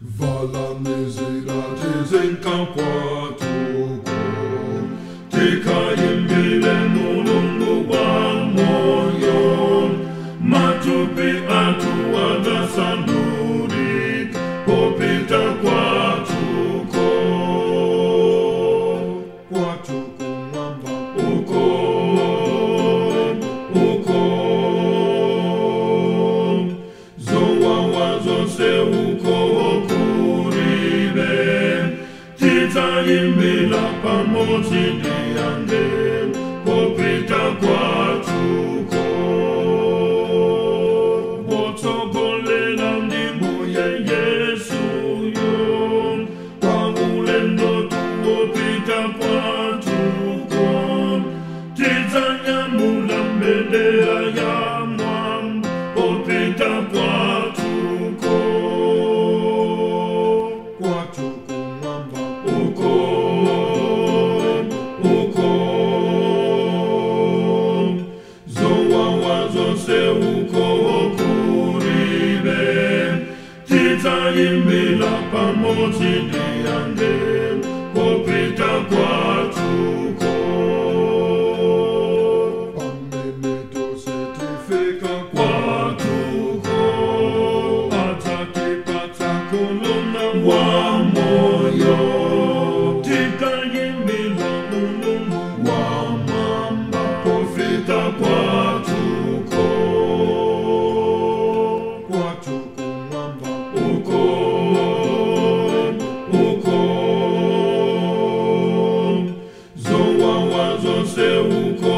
Valani zinka kwatuko, tikayimbile Mulungu wa moyo, matupi atu atasandulika popita kwatuko. Kwatuko mwamba uko uko, zowawa zonse uko titsayimbila pamodzi ndi angelo popita kwatuko. Wotsogolela ndi Mbuye Yesuyo, pa ulendo tuwopita kwatuko, titsanyamula mbendera ya mwamba popita kwatuko. Kwatuko mwamba uko uko, zowawa zonse uko kuribe, titsayimbila pamodzi ndi angelo popita kwatuko. Pamene tonse tifika kwatuko, atatipatsa kolona wa moyo, tikayimbila Mulungu wa mwamba popita kwatuko. Kwatuko mwamba uko uko, zowawa zonse uko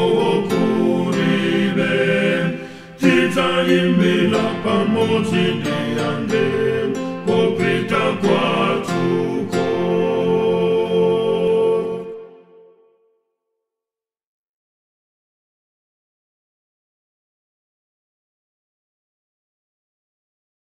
kuribe, titsayimbila pamodzi ndi angelo.